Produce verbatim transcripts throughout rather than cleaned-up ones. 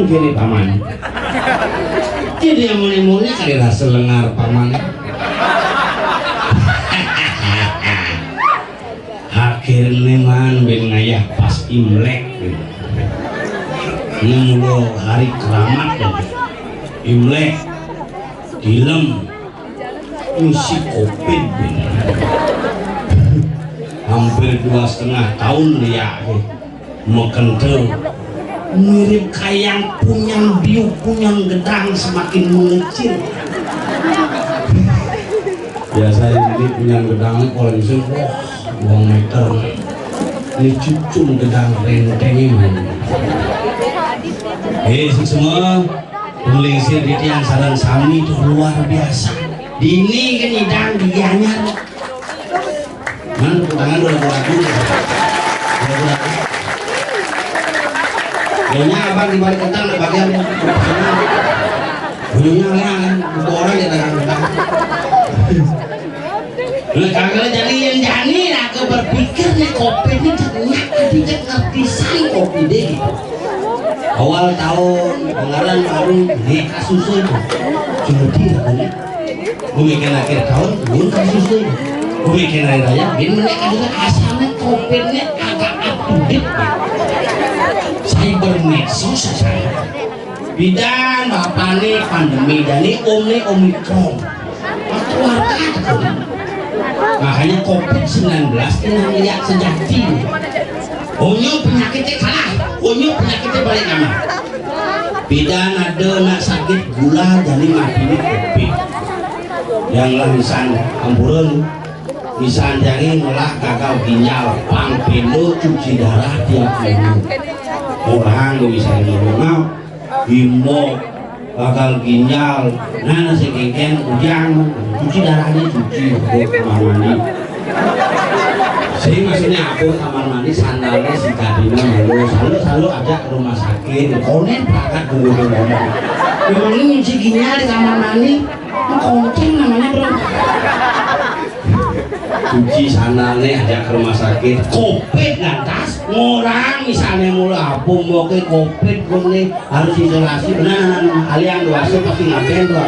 Kene paman. Jadi yang muni-muni kali rasa lengar paman. Akhirnya man ben ngayah pas Imlek. Ini mula hari keramat. Imlek, Tilem, misi covid. Hampir dua setengah tahun dia. Makentel mirip kayang punyan biu, punyan gedang semakin mengecil. Biasa ini punyan gedang paling sing, wah, dua meter. Ini cucung gedang renteng ini. Eh, si semua penglingsir di tiang sarang sami itu luar biasa. Dini kan idang di Gianyar. Mana tepuk tangan dulu, ragu-ragu. Ragu-ragu. Nyonya abang di balik kentang, di bagian. Nyonya orang, orang ya dagang kentang. Nah, kagak jadi yang jani lah, aku berpikir nih kopi ini cek nyak, tapi cek ngerti saya kopi deh gitu. Awal tahun, pengaran baru, ini kasusnya itu. Cuma dia, ini. Gua mikir akhir tahun, gua kasusnya. Gua mikir hari raya, bin menek aja asalnya covid-nya agak up to date. Cyber medsos saya. Bidan, bapak nih pandemi, dan nih om nih Omicron. Keluarga tuh. Makanya covid sembilan belas ini lihat sejati. Onyo penyakitnya kalah, onyo penyakitnya balik nama. Bidan ada nak sakit gula jadi mati ini covid. Yang lah misan ampurun, misan jani ngelak gagal ginjal, pang pendo cuci darah tiap minggu. Orang gue bisa ngomong, bimbo, gagal ginjal, nah nasi kengkeng ujang, cuci darahnya cuci, buat kamar mandi. Sing maksudnya apa kamar mandi sandalnya si kadina mulu, selalu selalu ajak ke rumah sakit, konen berangkat dulu dulu. Memang ini cuci ginjal di kamar mandi, konceng namanya bro. Cuci sandalnya ajak ke rumah sakit, covid lantas, orang misalnya mulu apa mau ke covid nih. Harus isolasi, benar, aliang dewasa pasti ngapain tuh.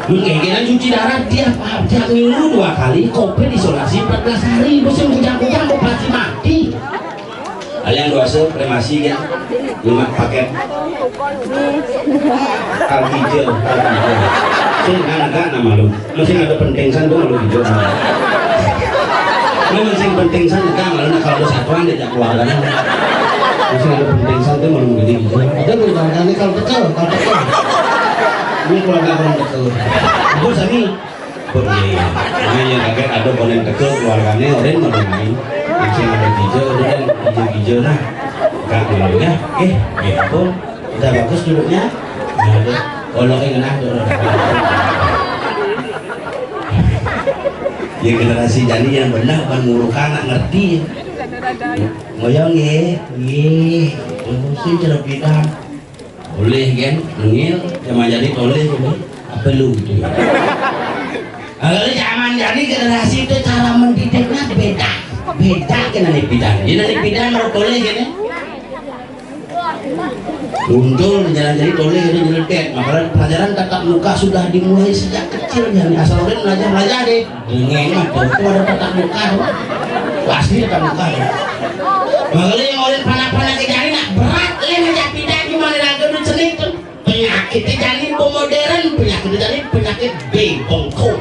Mungkin kita cuci darah tiap tiap minggu dua kali, covid isolasi empat belas hari, musim kujang-kujang kok pasti mati. Aliang dewasa kremasi kan, lima paket. Kal hijau, kal hijau. Sing kan agak nama lu. Masih ada penting san tuh malu hijau. Ini masih penting san enggak malu nak kalau ada satuan dia keluarganya. Masih ada penting san tuh malu gede hijau. Ada keluarganya kalau tekel, kalau tekel. Ini keluarga orang tekel. Bos ini. Bos ini. Ini yang kaget ada konen tekel keluarganya orang malu main. Masih ada hijau, udah hijau hijau nah. Kak malunya, eh, ya ampun. Udah bagus duduknya? Nah, udah. Goloknya kena dulu. Ya generasi jani yang benar bukan nguruk anak ngerti. Ngoyong ye, ye. Ngurusin cerepidan. Boleh kan? Nengil, zaman jani boleh kan? Apa lu gitu ya? Kalau zaman jani generasi itu cara mendidiknya beda. Beda kan anak pidan. Ini anak pidan menurut boleh kan? Untung jalan-jalan boleh ada nyeledek. Makanya pelajaran tatap muka sudah dimulai sejak kecil ya. Asal orang belajar belajar deh. Dengan mah itu ada tatap muka. Pasti tatap muka ya. Makanya yang orang panak-panak di jari nak berat leh ngajak pindah gimana lagi dulu cenik tuh. Penyakit di jari modern, penyakit di jari penyakit bengkok.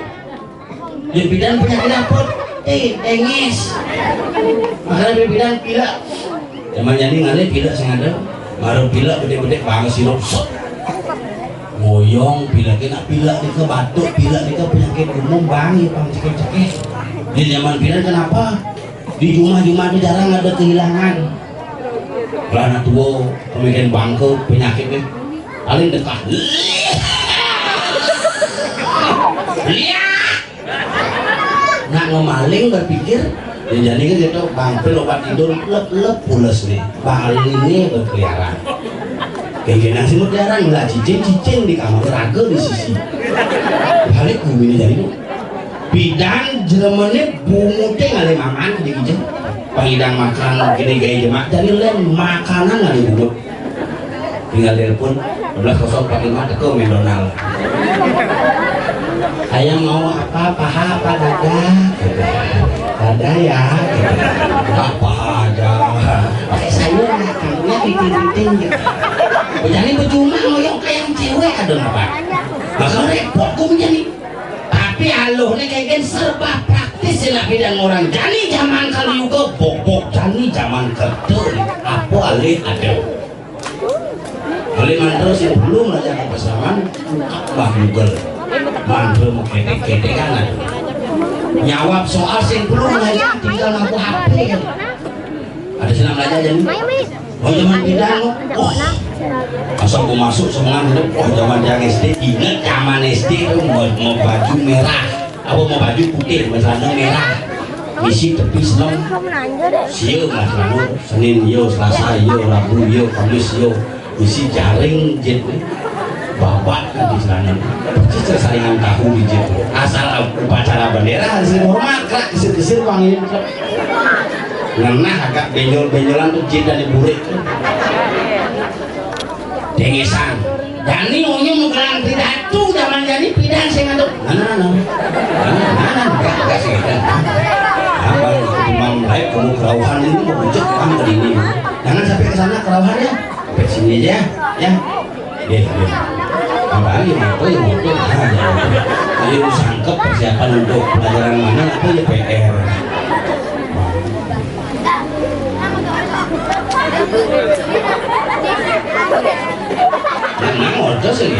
Yang bidan penyakit apa? Eh, tengis. Makanya dia bidan pilek. Zaman jani ngalih pilek sing ada. Baru pilek gede-gede banget sirup. Set. Ngoyong pilek, kena pilek nika batuk, pilek nika penyakit umum bang ya pang cekeh-cekeh. Di zaman bidan kenapa? Di jumah-jumah itu jarang ada kehilangan. Lah anak tua, pemikiran bangke, penyakitnya paling dekat. Lihat. Nak ngemaling berpikir, ya jadi kan gitu, bangke obat tidur, lep-lep pules nih, balik ini berkeliaran. Kayak gini sih mau jarang lah, cicing-cicing di kamar, raga di sisi. Balik bumi ini jadi tuh. Bidan jelemene bunguté ngalih mangan di kija. Pangidang makan gini gaya jemak. Jadi lén makanan ngalih bungut. Tinggal telepon dua belas kosong empat lima, teko McDonald. Saya mau apa, paha apa dada? Gitu. Dada ya. Gitu. Apa aja? Pakai sayur, ya, kangkungnya keriting-keriting gitu. Jadi percuma ngoyong kayak cewek, aduh apa? Bakal repot gue jadi. Tapi aluh nih kayak serba praktis sih lah bidang orang. Jadi zaman kali juga bobok, jadi zaman kerja apa alih ada. Oleh mantra sing belum aja ke pasaman, wah, Google. Mantra mau ketek-ketek kan ada. Nyawab soal sing belum aja tinggal ngaku H P kan. Ada senang aja jadi. Oh, zaman pindah lo. Oh. Asal gue masuk semangat itu, oh, zaman yang S D, inget zaman S D itu mau, mau baju merah, apa mau baju putih, mau celana merah. Misi tepi seneng. Sio mas lalu, Senin yo, Selasa yo, Rabu yo, Kamis yo. Misi jaring jit nih. Babak kan di sana. Persis saringan tahu di jit. Asal upacara bendera, hasil hormat, krak, kesir-kesir panggil. Ngenah agak benjol-benjolan tuh jit dan burik. Dengesan. Jani unyum nukeran pidato zaman jani pidan sing ngantuk. Mana, mana? Mana, mana? Enggak, enggak sih. Apa? Imam lain kamu kerauhan ini mau bujuk kan ke sini. Jangan sampai ke sana kerauhannya. Sampai sini aja, ya. Ya, ya. Apa lagi mau apa ya mau apa? Ah, ya. Ayo sangkep persiapan untuk pelajaran mana apa ya P R. Nah, nah, order sih.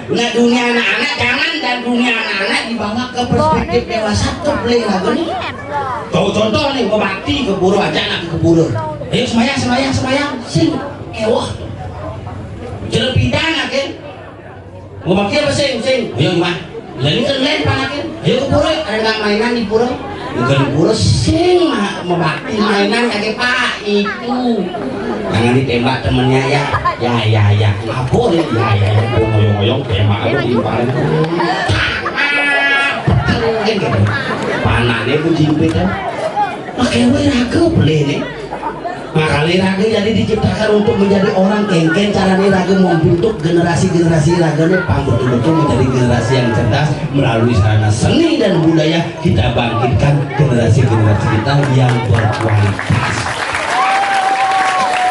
Nah, dunia anak-anak jangan, dan dunia anak-anak dibawa ke perspektif dewasa tuh, Bli, lagu nih. Tuh, contoh nih, mau bakti ke pura aja, anak ke pura. Ayo sembahyang, sembahyang, sembahyang, sing, ewah. Jelepidan aja. Mau bakti apa sing, sing? Ayo, Mak. Lah, ini kan lain panakin. Ayo ke pura, ada nggak mainan di pura? Bukan di pura, sing, Mak. Mau bakti mainan kagak, Pak. Itu. Jangan ditembak temennya ya. Ya, ya, ya. Apa nih? Ya, ya, ya. Ngoyong-ngoyong tembak aku di paling. Kan gitu. Panaknya aku jimpit ya. Pakai wiraga boleh nih. Makanya raga jadi diciptakan untuk menjadi orang kengken, caranya raga membentuk generasi-generasi raganya pang betul-betul menjadi generasi yang cerdas melalui sarana seni dan budaya kita bangkitkan generasi-generasi kita yang berkualitas.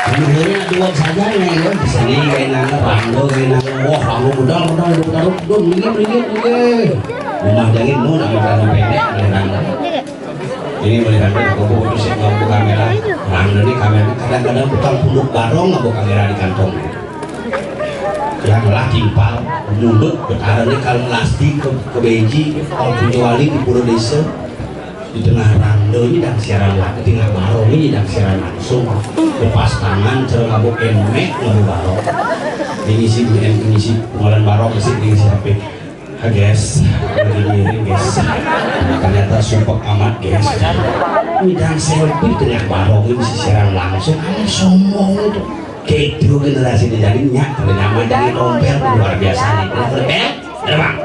Kemudiannya dua saja nih, ya, di sini kayak nana, rangga kayak nana, wah, rangga bedal, bedal, bedal, bedal, minggir, minggir, minggir. Rumah dangin, mau nama rangga pendek, ada rangga. Ini boleh sampai aku buka fisik, mau buka kamera. Rangga nih kamera, kadang-kadang bukan punduk barong, mau kamera di kantong. Yang lah timpal, mulut, betara nih kalau lasti ke, ke Beji, kalau punya wali di Pura Desa. Di tengah rando ini dan siaran langsung, di tengah barong ini dan siaran langsung. Lepas tangan, cara mabuk emek, mau barong. Ini si, ini si, pengelolaan barong, si, ini si H P. Ah, guys, lagi miring, guys. Ternyata sumpek amat, guys. Ini dan selfie tengah barong ini si siaran langsung, aneh sombong itu. Gitu generasi ini jadi nyak, kalau nyaman dari tompel luar biasa nih. Bener, Bang? Bener, Bang?